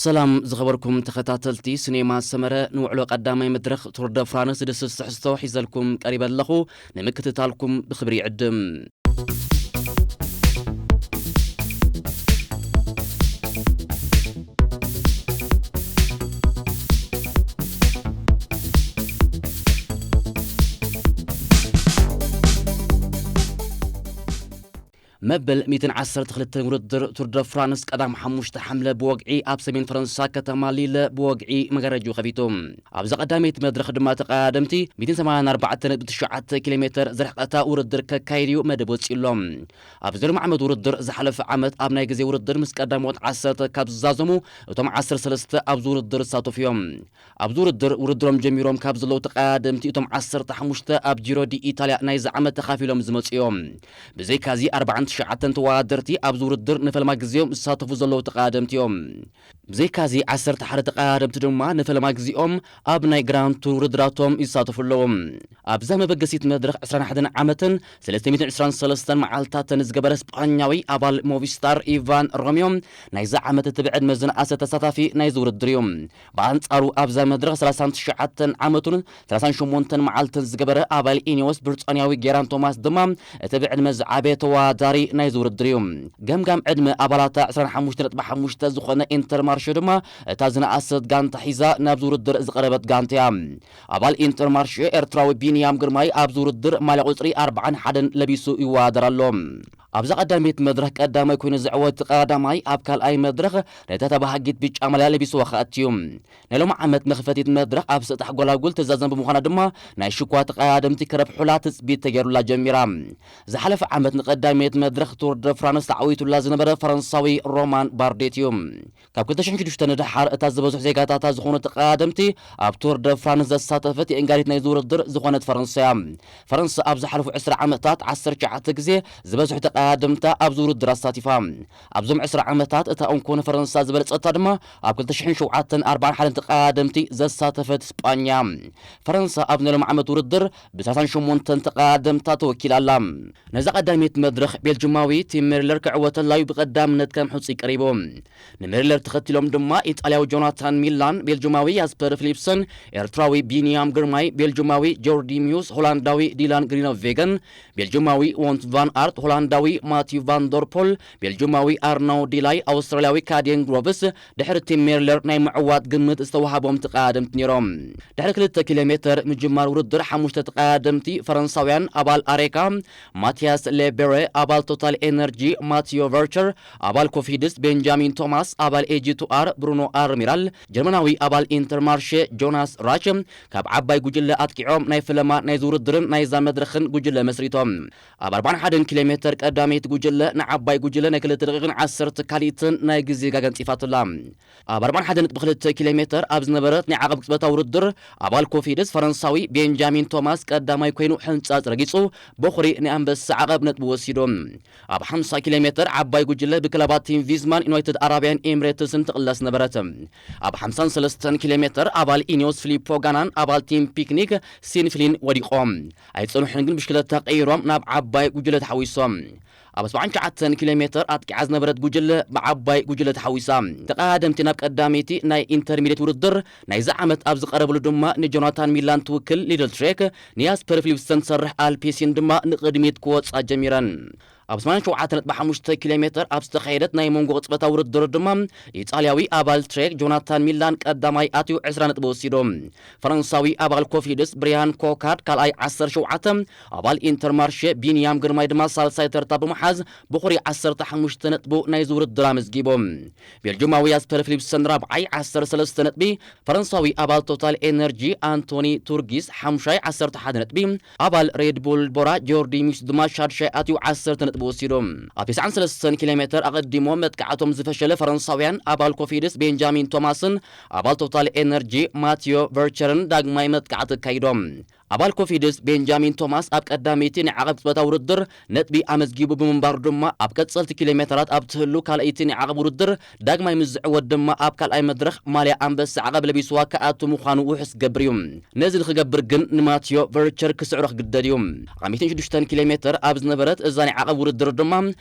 ሰላም ዝኸበርኩም ተኸታተልቲ ስኔማ ሰመረ፣ ንውዕሎ ቀዳማይ መድረኽ ቱር ደ ፍራንስ ድስስ ትሕዝቶ ሒዘልኩም ቀሪበ ኣለኹ። ንምክትታልኩም ብኽብሪ ይዕድም። መበል ሚእትን ዓሰርተ ክልተን ውድድር ቱር ደ ፍራንስ ቀዳም ሓሙሽተ ሓምለ ብወግዒ ኣብ ሰሜን ፈረንሳ ከተማ ሊለ ብወግዒ መጋረጅኡ ከፊቱ። ኣብዛ ቀዳመይቲ መድረኽ ድማ ተቐዳደምቲ ሚእትን ሰማንያን ኣርባዕተ ነጥቢ ትሽዓተ ኪሎ ሜተር ዝርሕቐታ ውድድር ከካይድ እዩ መደብ ወፂኡሎም። ኣብ ዘሎሚ ዓመት ውድድር ዝሓለፈ ዓመት ኣብ ናይ ግዜ ውድድር ምስ ቀዳሞት ዓሰርተ ካብ ዝዛዘሙ እቶም ዓሰርተ ሰለስተ ኣብዚ ውድድር ዝሳተፉ እዮም። ኣብዚ ውድድር ውድድሮም ጀሚሮም ካብ ዘለዉ ተቐዳደምቲ እቶም ዓሰርተ ሓሙሽተ ኣብ ጂሮ ዲ ኢታልያ ናይዚ ዓመት ተኻፊሎም ዝመፁ እዮም። ብዘይካዚ ኣርባዓን ትሽዓተን ተወዳደርቲ ኣብዚ ውድድር ንፈለማ ግዜኦም ዝሳተፉ ዘለዉ ተቐዳደምቲ እዮም። ብዘይካዚ ዓሰርተ ሓደ ተቐዳደምቲ ድማ ንፈለማ ግዜኦም ኣብ ናይ ግራንድ ቱር ውድድራቶም ይሳተፉ ኣለዉ። ኣብዛ መበገሲት መድረኽ ዕስራን ሓደን ዓመትን ሰለስተ ሚእትን ዕስራን ሰለስተን መዓልታትን ዝገበረ ስጳኛዊ ኣባል ሞቪስታር ኢቫን ሮሚዮ ናይዚ ዓመት እቲ ብዕድመ ዝነኣሰ ተሳታፊ ናይዚ ውድድር እዩ። ብኣንጻሩ ኣብዛ መድረኽ ሰላሳን ትሽዓተን ዓመቱን ሰላሳን ሸሞንተን መዓልትን ዝገበረ ኣባል ኢኒዮስ ብሪጣንያዊ ጌራን ቶማስ ድማ እቲ ብዕድመ ዝዓበየ ተወዳዳሪ ናይዚ ውድድር እዩ። ገምጋም ዕድመ ኣባላታ ዕስራን ሓሙሽተ ነጥቢ ሓሙሽተ ዝኾነ ኢንተርማርሸ ድማ እታ ዝነኣሰት ጋንታ ሒዛ ናብዚ ውድድር ዝቐረበት ጋንታ እያ። ኣባል ኢንተርማርሸ ኤርትራዊ ቢንያም ግርማይ ኣብዚ ውድድር ማልያ ቁጽሪ ኣርባዓን ሓደን ለቢሱ ይወዳደር ኣሎ። ኣብዛ ቀዳመይቲ መድረኽ ቀዳማይ ኮይኑ ዝዕወት ቀዳማይ ኣብ ካልኣይ መድረኽ ነታ ተባሃጊት ብጫ ማልያ ለቢስዋ ክኣቱ እዩ። ናይ ሎሚ ዓመት መኽፈቲት መድረኽ ኣብ ሰጣሕ ጎላጉል ትዛዘም ብምዃና ድማ ናይ ሽኳ ተቐዳደምቲ ክረብሑላ ትጽቢት ተገይሩላ ጀሚራ። ዝሓለፈ ዓመት ንቀዳመይቲ መድረኽ ቱር ደ ፍራንስ ተዓዊቱላ ዝነበረ ፈረንሳዊ ሮማን ባርዴት እዩ። ካብ ክልተ ሽሕን ሽዱሽተን ንደሓር እታ ዝበዝሑ ዜጋታታ ዝኾኑ ተቐዳደምቲ ኣብ ቱር ደ ፍራንስ ዘሳተፈት የእንጋዲት ናይዚ ውድድር ዝኾነት ፈረንሳ እያ። ፈረንሳ ኣብ ዝሓለፉ ዕስራ ዓመታት ዓሰርተ ትሽዓተ ግዜ ዝበዝሑ ተቐዳደምታ ኣብዚ ውድድር ኣሳቲፋ። ኣብዞም ዕስራ ዓመታት እታ እንኮ ንፈረንሳ ዝበለጸታ ድማ ኣብ ክልተ ሽሕን ሸውዓተን ኣርባዓን ሓደን ተቐዳደምቲ ዘሳተፈት ስጳኛ። ፈረንሳ ኣብ ናይ ሎም ዓመት ውድድር ብሰላሳን ሸሞንተን ተቐዳደምታ ተወኪላ ኣላ። ነዛ ቀዳመይቲ መድረኽ ቤልጅማዊ ቲም ሜርለር ክዕወተላ እዩ ብቐዳምነት ከም ሕጹይ ቀሪቡ። ንሜርለር ተኸቲሎም ድማ ኢጣልያዊ ጆናታን ሚላን፣ ቤልጅማዊ ያስፐር ፊሊፕሰን፣ ኤርትራዊ ቢንያም ግርማይ፣ ቤልጅማዊ ጆርዲ ሚውስ፣ ሆላንዳዊ ዲላን ግሪኖቬገን፣ ቤልጅማዊ ዎንት ቫን ኣርት፣ ሆላንዳዊ ማቲዩ ቫን ዶርፖል፣ ቤልጅማዊ ኣርናው ዲላይ፣ ኣውስትራልያዊ ካዴን ግሮቭስ ድሕሪ ቲም ሜርለር ናይ ምዕዋት ግምት ዝተዋሃቦም ተቐዳደምቲ ነይሮም። ድሕሪ ክልተ ኪሎ ሜተር ምጅማር ውድድር ሓሙሽተ ተቐዳደምቲ ፈረንሳውያን ኣባል ኣሬካ ማቲያስ ሌቤሬ፣ ኣባል ቶታል ኤነርጂ ማቲዮ ቨርቸር፣ ኣባል ኮፊድስ ቤንጃሚን ቶማስ፣ ኣባል ኤጂ ቱ ኣር ብሩኖ ኣርሚራል፣ ጀርመናዊ ኣባል ኢንተርማርሼ ጆናስ ራች ካብ ዓባይ ጉጅለ ኣጥቂዖም ናይ ፈለማ ናይዚ ውድድርን ናይዛ መድረኽን ጉጅለ መስሪቶም። ኣብ ኣርባዓን ሓደን ኪሎ ሜተር ቀዳመይቲ ጉጅለ ንዓባይ ጉጅለ ናይ ክልተ ደቂቕን ዓሰርተ ካልኢትን ናይ ግዜ ጋግ ኣንጺፋትላ። ኣብ ኣርባዓን ሓደን ነጥቢ ክልተ ኪሎ ሜተር ኣብ ዝነበረት ናይ ዓቐብ ቅጽበታዊ ውድድር ኣባል ኮፊድስ ፈረንሳዊ ቤንጃሚን ቶማስ ቀዳማይ ኮይኑ ሕንጻጽ ረጊጹ በኹሪ ናይ ኣንበሳ ዓቐብ ነጥቢ ወሲዱ። ኣብ ሓምሳ ኪሎ ሜተር ዓባይ ጉጅለ ብክለባት ቲም ቪዝማን ዩናይትድ ኣራብያን ኤምሬትስን ትቕለስ ነበረት። ኣብ ሓምሳን ሰለስተን ኪሎ ሜተር ኣባል ኢኒዮስ ፊሊፖ ጋናን ኣባል ቲም ፒክኒክ ሲንፍሊን ወዲቖም ኣይጸንሑን፣ ግን ብሽክለታ ቀይሮም ናብ ዓባይ ጉጅለ ተሓዊሶም። ኣብ ሰብዓን ትሽዓተን ኪሎ ሜተር ኣጥቂዓ ዝነበረት ጉጅለ ብዓባይ ጉጅለ ተሓዊሳ። ተቐዳደምቲ ናብ ቀዳመይቲ ናይ ኢንተርሚዲየት ውድድር ናይዚ ዓመት ኣብ ዝቐረብሉ ድማ ንጆናታን ሚላን ትውክል ሊድል ትሬክ ንያስፐር ፊሊፕሰን ትሰርሕ ኣልፔሲን ድማ ንቕድሚት ክወጻ ጀሚረን። ኣብ ሰማንያን ሸውዓተን ነጥቢ ሓሙሽተ ኪሎ ሜተር ኣብ ዝተኻየደት ናይ መንጎ ቅጽበታዊ ውድድር ድማ ኢጣልያዊ ኣባል ትሬክ ጆናታን ሚላን ቀዳማይ ኣትዩ ዕስራ ነጥቢ ወሲዱ። ፈረንሳዊ ኣባል ኮፊድስ ብሪያን ኮካድ ካልኣይ ዓሰርተ ሸውዓተ፣ ኣባል ኢንተርማርሼ ቢንያም ግርማይ ድማ ሳልሳይ ተርታ ብምሓዝ ብኹሪ ዓሰርተ ሓሙሽተ ነጥቡ ናይዚ ውድድር ኣመዝጊቡ። ቤልጅማዊ ያስፐር ፊሊፕሰን ራብዓይ ዓሰርተ ሰለስተ ነጥቢ፣ ፈረንሳዊ ኣባል ቶታል ኤነርጂ ኣንቶኒ ቱርጊስ ሓምሻይ ዓሰርተ ሓደ ነጥቢ፣ ኣባል ሬድ ቡል ቦራ ጆርዲ ሚስ ድማ ሻድሻይ ኣትዩ ዓሰርተ ነጥቢ ወሲዱ። ኣብ ተስዓን ሰለስተን ኪሎ ሜተር ኣቐዲሞም መጥቃዕቶም ዝፈሸለ ፈረንሳውያን ኣባል ኮፊድስ ቤንጃሚን ቶማስን ኣባል ቶታል ኤነርጂ ማቲዮ ቨርቸርን ዳግማይ መጥቃዕቲ ኣካይዶም። ኣባል ኮፊድስ ቤንጃሚን ቶማስ ኣብ ቀዳመይቲ ናይ ዓቐብ ቅጽበታዊ ውድድር ነጥቢ ኣመዝጊቡ ብምንባሩ ድማ፣ ኣብ ቀጸልቲ ኪሎ ሜተራት ኣብ ትህሉ ካልኣይቲ ናይ ዓቐብ ውድድር ዳግማይ ምስ ዝዕወት ድማ፣ ኣብ ካልኣይ መድረኽ ማልያ ኣንበሳ ዓቐብ ለቢስዋ ክኣቱ ምዃኑ ውሑስ ክገብር እዩ። ነዚ ንክገብር ግን ንማትዮ ቨርቸር ክስዕሮ ክግደድ እዩ። ኣብ ሚእትን ሽዱሽተን ኪሎ ሜተር ኣብ ዝነበረት እዛ ናይ ዓቐብ ውድድር ድማ፣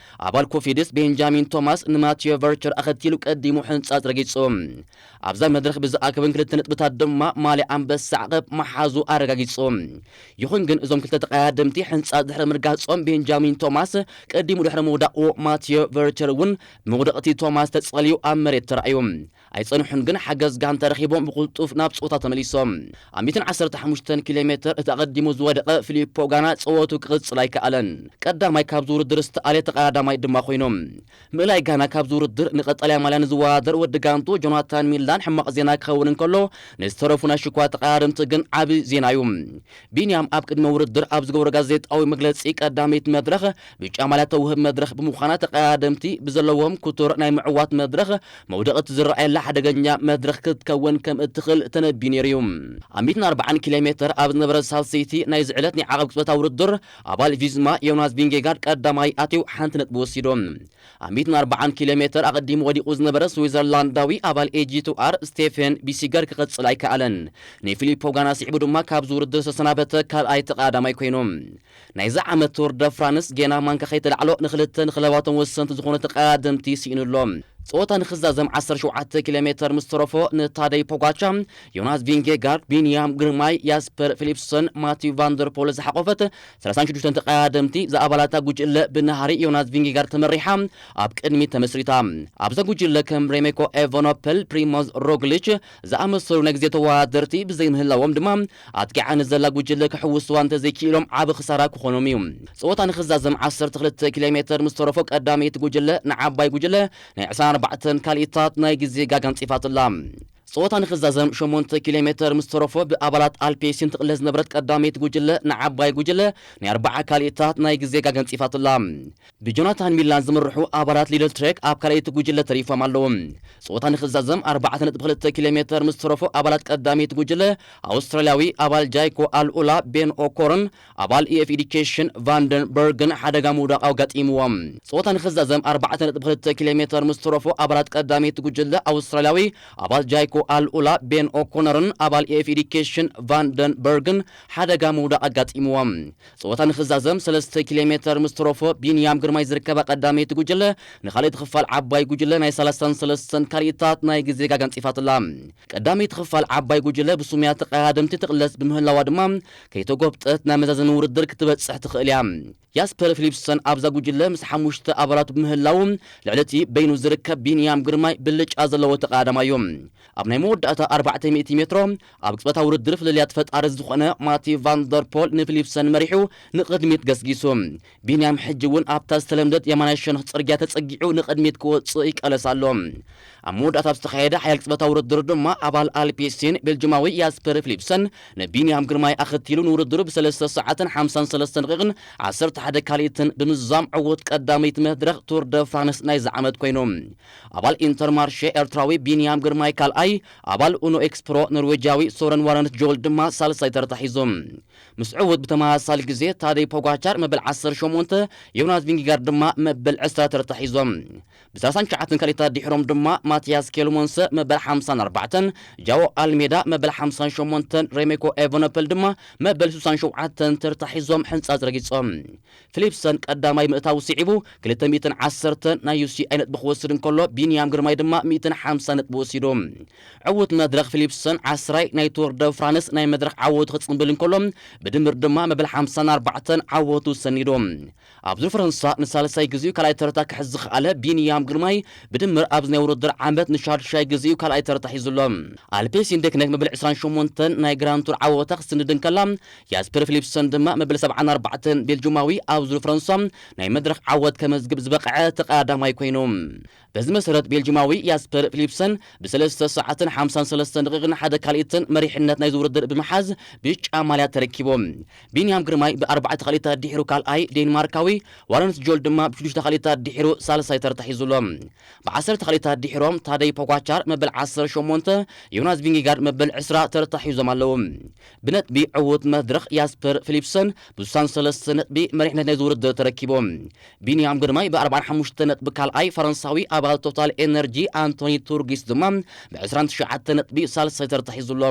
ኣባል ኮፊድስ ቤንጃሚን ቶማስ ንማትዮ ቨርቸር ኣኸቲሉ ቀዲሙ ሕንጻጽ ረጊጹ። ኣብዛ መድረኽ ብዝኣከበን ክልተ ነጥብታት ድማ ማልያ ኣንበሳ ዓቐብ መሓዙ ኣረጋጊጹ። ይኹን ግን እዞም ክልተ ተቐዳደምቲ ሕንጻጽ ድሕሪ ምርጋጾም፣ ቤንጃሚን ቶማስ ቀዲሙ ድሕሪ ምውዳቕዎ፣ ማትዮ ቨርቸር እውን ብመውደቕቲ ቶማስ ተጸልዩ ኣብ መሬት ተራእዩ። ኣይጸንሑን ግን ሓገዝ ጋንታ ረኺቦም ብቕልጡፍ ናብ ጸወታ ተመሊሶም። ኣብ ሚእትን ዓሰርተ ሓሙሽተን ኪሎ ሜተር እቲ ኣቐዲሙ ዝወደቐ ፊሊፖ ጋና ጸወቱ ክቕጽል ኣይከኣለን። ቀዳማይ ካብዚ ውድድር ዝተኣልየ ተቐዳዳማይ ድማ ኮይኑ። ምእላይ ጋና ካብዚ ውድድር ንቐጠልያ ማልያ ንዝወዳደር ወዲ ጋንቱ ጆናታን ሚላን ሕማቕ ዜና ክኸውን እንከሎ፣ ንዝተረፉ ናይ ሽኳ ተቐዳደምቲ ግን ዓቢ ዜና እዩ። ቢንያም ኣብ ቅድመ ውድድር ኣብ ዝገበሮ ጋዜጣዊ መግለጺ፣ ቀዳመይቲ መድረኽ ብጫ ማልያ ተውህብ መድረኽ ብምዃና፣ ተቐዳደምቲ ብዘለዎም ክቱር ናይ ምዕዋት መድረኽ መውደቕቲ ዝረኣየላ ሓደገኛ መድረኽ ክትከውን ከም እትኽእል ተነብዩ ነይሩ እዩ። ኣብ ሚእትን ኣርባዓን ኪሎ ሜተር ኣብ ዝነበረ ሳልሰይቲ ናይዚ ዕለት ናይ ዓቐብ ቅጽበታዊ ውድድር፣ ኣባል ቪዝማ ዮናስ ቪንጌጋርድ ቀዳማይ ኣትዩ ሓንቲ ነጥቢ ወሲዱ። ኣብ ሚእትን ኣርባዓን ኪሎ ሜተር ኣቐዲሙ ወዲቑ ዝነበረ ስዊዘርላንዳዊ ኣባል ኤጂ ቱ ኣር ስቴፈን ቢሲገር ክቐጽል ኣይከኣለን። ንፊሊፖ ጋና ስዒቡ ድማ ካብዚ ውድድር ዝተሰናበተ ካልኣይ ተቐዳዳማይ ኮይኑ። ናይዚ ዓመት ቱር ደ ፍራንስ ጌና ማንካ ከይተላዕሎ ንኽልተ ንኽለባቶም ወሰንቲ ዝኾኑ ተቐዳደምቲ ስኢኑ ኣሎ። ጸወታ ንኽዛዘም ዓሰርተ ሸውዓተ ኪሎ ሜተር ምስ ተረፎ፣ ንታደይ ፖጋቻ፣ ዮናስ ቪንጌጋርድ፣ ቢንያም ግርማይ፣ ያስፐር ፊሊፕሰን፣ ማቲው ቫንደርፖል ዝሓቆፈት ሰላሳን ሽዱሽተን ተቐዳደምቲ ዝኣባላታ ጉጅለ ብናህሪ ዮናስ ቪንጌጋርድ ተመሪሓ ኣብ ቅድሚት ተመስሪታ። ኣብዛ ጉጅለ ከም ሬሜኮ ኤቨኖፐል፣ ፕሪሞዝ ሮግሊች ዝኣመሰሉ ናይ ግዜ ተወዳደርቲ ብዘይምህላዎም ድማ፣ ኣጥቂዓ ንዘላ ጉጅለ ክሕውስዋ እንተዘይክኢሎም ዓቢ ክሳራ ክኾኖም እዩ። ጸወታ ንኽዛዘም ዓሰርተ ክልተ ኪሎ ሜተር ምስ ተረፎ፣ ቀዳመይቲ ጉጅለ ንዓባይ ጉጅለ ናይ ዕስራን ኣርባዕተን ካልኢታት ናይ ግዜ ጋግ ኣንጺፋትላ። ጸወታ ንኽዛዘም ሸሞንተ ኪሎ ሜተር ምስ ተረፎ፣ ብኣባላት ኣልፔሲን ትቕለስ ዝነበረት ቀዳመይቲ ጉጅለ ንዓባይ ጉጅለ ናይ ኣርባዓ ካልኢታት ናይ ግዜ ጋግ ኣንጺፋትላ። ብጆናታን ሚላን ዝምርሑ ኣባላት ሊድል ትሬክ ኣብ ካልኣይቲ ጉጅለ ተሪፎም ኣለዉ። ጸወታ ንኽዛዘም ኣርባዕተ ነጥቢ ክልተ ኪሎ ሜተር ምስ ተረፎ፣ ኣባላት ቀዳመይቲ ጉጅለ ኣውስትራልያዊ ኣባል ጃይኮ ኣልኡላ፣ ቤን ኦኮርን ኣባል ኢኤፍ ኤዲኬሽን ቫንደንበርግን ሓደጋ ምውዳቕ ኣጋጢምዎም። ጸወታ ንኽዛዘም ኣርባዕተ ነጥቢ ክልተ ኪሎ ሜተር ምስ ተረፎ፣ ኣባላት ቀዳመይቲ ጉጅለ ኣውስትራልያዊ ኣባል ጃይኮ ኣልኡላ፣ ቤን ኦኮነርን ኣባል ኢኤፍ ኤዲኬሽን ቫንደንበርግን ሓደጋ ምውዳቕ ኣጋጢምዎም። ጸወታ ንኽዛዘም ሰለስተ ኪሎ ሜተር ምስ ተረፎ፣ ቢንያም ግርማይ ዝርከባ ቀዳመይቲ ጉጅለ ንኻልኣይቲ ክፋል ዓባይ ጉጅለ ናይ ሰላሳን ሰለስተን ካልኢታት ናይ ግዜ ጋግ ኣንጺፋትላ። ቀዳመይቲ ክፋል ዓባይ ጉጅለ ብሱሙያት ተቐዳደምቲ ትቕለስ ብምህላዋ ድማ፣ ከይተጎብጠት ናብ መዛዘሚ ውድድር ክትበጽሕ ትኽእል እያ። ያስፐር ፊሊፕሰን ኣብዛ ጉጅለ ምስ ሓሙሽተ ኣባላቱ ብምህላዉ፣ ልዕሊ እቲ በይኑ ዝርከብ ቢንያም ግርማይ ብልጫ ዘለዎ ተቐዳዳማይ እዩ። ኣብ ናይ መወዳእታ ኣርባዕተ ሚእቲ ሜትሮ ኣብ ቅጽበታዊ ውድድር ፍልልያት ፈጣሪ ዝኾነ ማቲ ቫንደርፖል ንፊሊፕሰን መሪሑ ንቕድሚት ገስጊሱ። ቢንያም ሕጂ እውን ኣብታ ዝተለምደት የማናይ ሸነኽ ጽርግያ ተጸጊዑ ንቕድሚት ክወጽእ ይቃለስ ኣሎ። ኣብ መወዳእታ ኣብ ዝተኻየደ ሓያል ቅጽበታዊ ውድድር ድማ፣ ኣባል ኣልፔሲን ቤልጅማዊ ያስፐር ፊሊፕሰን ንቢንያም ግርማይ ኣኸቲሉ ንውድድሩ ብሰለስተ ሰዓትን ሓምሳን ሰለስተን ደቂቕን ዓሰርተ ሓደ ካልኢትን ብምዝዛም ዕዉት ቀዳመይቲ መድረኽ ቱር ደ ፍራንስ ናይዚ ዓመት ኮይኑ። ኣባል ኢንተርማርሼ ኤርትራዊ ቢንያም ግርማይ ካልኣይ፣ ኣባል ኡኖ ኤክስፕሮ ኖርዌጃዊ ሶረን ዋረንት ጆል ድማ ሳልሳይ ተርታ ሒዞም። ምስ ዕዉት ብተመሳሳሊ ግዜ ታደይ ፖጋቻር መበል ዓሰርተ ሸሞንተ፣ ዮናስ ቪንጌጋርድ ድማ መበል ዕስራ ተርታ ሒዞም። ብሰላሳን ትሽዓተን ካልኢታት ድሒሮም ድማ ማቲያስ ኬልሞንሰ መበል ሓምሳን ኣርባዕተን፣ ጃዎ ኣልሜዳ መበል ሓምሳን ሸሞንተን፣ ሬሜኮ ኤቨኖፐል ድማ መበል ስሳን ሸውዓተን ተርታ ሒዞም ሕንጻጽ ረጊጾም። ፊሊፕሰን ቀዳማይ ምእታው ስዒቡ ክልተ ሚእትን ዓሰርተን ናይ ዩሲኣይ ነጥቢ ክወስድ እንከሎ፣ ቢንያም ግርማይ ድማ ሚእትን ሓምሳን ነጥቢ ወሲዱ። ዕዉት መድረኽ ፊሊፕሰን ዓስራይ ናይ ቱር ደ ፍራንስ ናይ መድረኽ ዓወቱ ክጽንብል እንከሎ፣ ብድምር ድማ መበል ሓምሳን ኣርባዕተን ዓወቱ ሰኒዱ። ኣብ ዙር ፈረንሳ ንሳልሳይ ግዜኡ ካልኣይ ተርታ ክሕዝ ዝኸኣለ ቢንያም ግርማይ፣ ብድምር ኣብዚ ናይ ውድድር ዓመት ንሻድሻይ ግዜኡ ካልኣይ ተርታ ሒዙ ኣሎ። ኣልፔሲን ዴክነክ መበል ዕስራን ሸሞንተን ናይ ግራንድ ቱር ዓወታ ክስንድ እንከላ፣ ያስፐር ፊሊፕሰን ድማ መበል ሰብዓን ኣርባዕተን ቤልጁማዊ ኣብ ዙር ፈረንሳ ናይ መድረኽ ዓወት ከመዝግብ ዝበቕዐ ተቐዳዳማይ ኮይኑ። በዚ መሰረት ቤልጂማዊ ያስፐር ፊሊፕሰን ብሰለስተ ሰዓትን ሓምሳን ሰለስተን ደቂቕን ሓደ ካልኢትን መሪሕነት ናይ ዝውድድር ብምሓዝ ብጫ ማልያ ተረኪቡ። ቢንያም ግርማይ ብኣርባዕተ ካልኢታት ድሒሩ ካልኣይ፣ ዴንማርካዊ ዋረንስ ጆል ድማ ብሽዱሽተ ካልኢታት ድሒሩ ሳልሳይ ተርታ ሒዙ ኣሎ። ብዓሰርተ ካልኢታት ድሒሮም ታደይ ፖጋቻር መበል ዓሰርተ ሸሞንተ፣ ዮናስ ቪንጌጋርድ መበል ዕስራ ተርታ ሒዞም ኣለዉ። ብነጥቢ ዕዉት መድረኽ ያስፐር ፊሊፕሰን ብስሳን ሰለስተ ነጥቢ መሪሕነት ናይ ዝውድድር ተረኪቡ። ቢንያም ግርማይ ብኣርባዓን ሓሙሽተ ነጥቢ ካልኣይ፣ ፈረንሳዊ ኣባል ቶታል ኤነርጂ ኣንቶኒ ቱርጊስ ድማ ብዕስራን ትሽዓተ ነጥቢ ሳልሳይ ተርታ ሒዙ ኣሎ።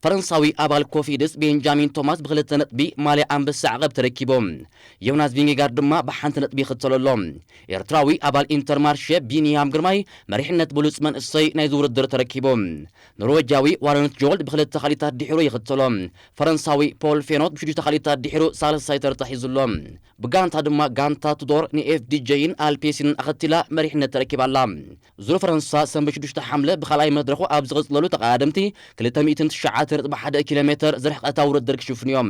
ፈረንሳዊ ኣባል ኮፊድስ ቤንጃሚን ቶማስ ብክልተ ነጥቢ ማልያ ኣንበሳ ዓቐብ ተረኪቡ። ዮናስ ቪንጌጋርድ ድማ ብሓንቲ ነጥቢ ይኽተሎ ኣሎ። ኤርትራዊ ኣባል ኢንተርማርሼ ቢንያም ግርማይ መሪሕነት ብሉጽ መንእሰይ ናይዚ ውድድር ተረኪቡ። ኖርዌጃዊ ዋረንት ጆልድ ብክልተ ካልኢታት ድሒሩ ይኽተሎ። ፈረንሳዊ ፖል ፌኖት ብሽዱሽተ ካልኢታት ድሒሩ ሳልሳይ ተርታ ሒዙ ኣሎ። ብጋንታ ድማ ጋንታ ቱዶር ንኤፍዲጄን ኣልፔሲንን ኣኸቲላ መሪሕነት ተረኪባ ኣላ። ዙር ፈረንሳ ሰንበት ሽዱሽተ ሓምለ ብኻልኣይ መድረኹ ኣብ ዝቕጽለሉ ተቐዳደምቲ ክልተ ሚእትን ትሽዓተ ነጥቢ ሓደ ኪሎ ሜተር ዝርሕቐታ ውድድር ክሽፍኑ እዮም።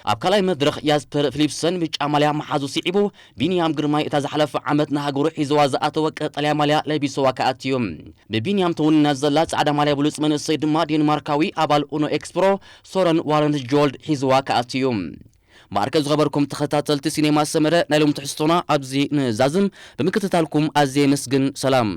ኣብ ካልኣይ መድረኽ ያስፐር ፊሊፕሰን ብጫ ማልያ መሓዙ ስዒቡ፣ ቢንያም ግርማይ እታ ዝሓለፈ ዓመት ንሃገሩ ሒዝዋ ዝኣተወ ቀጠልያ ማልያ ለቢስዋ ክኣቱ እዩ። ብቢንያም ተወኒና ዘላ ጻዕዳ ማልያ ብሉጽ መንእሰይ ድማ ዴንማርካዊ ኣባል ኡኖ ኤክስፕሮ ሶረን ዋረንት ጆልድ ሒዝዋ ክኣቱ እዩ። ማዕከ ዝኸበርኩም ተኸታተልቲ ሲኔማ ሰመረ፣ ናይ ሎም ትሕዝቶና ኣብዚ ንዛዝም። ብምክትታልኩም ኣዝየ የመስግን። ሰላም።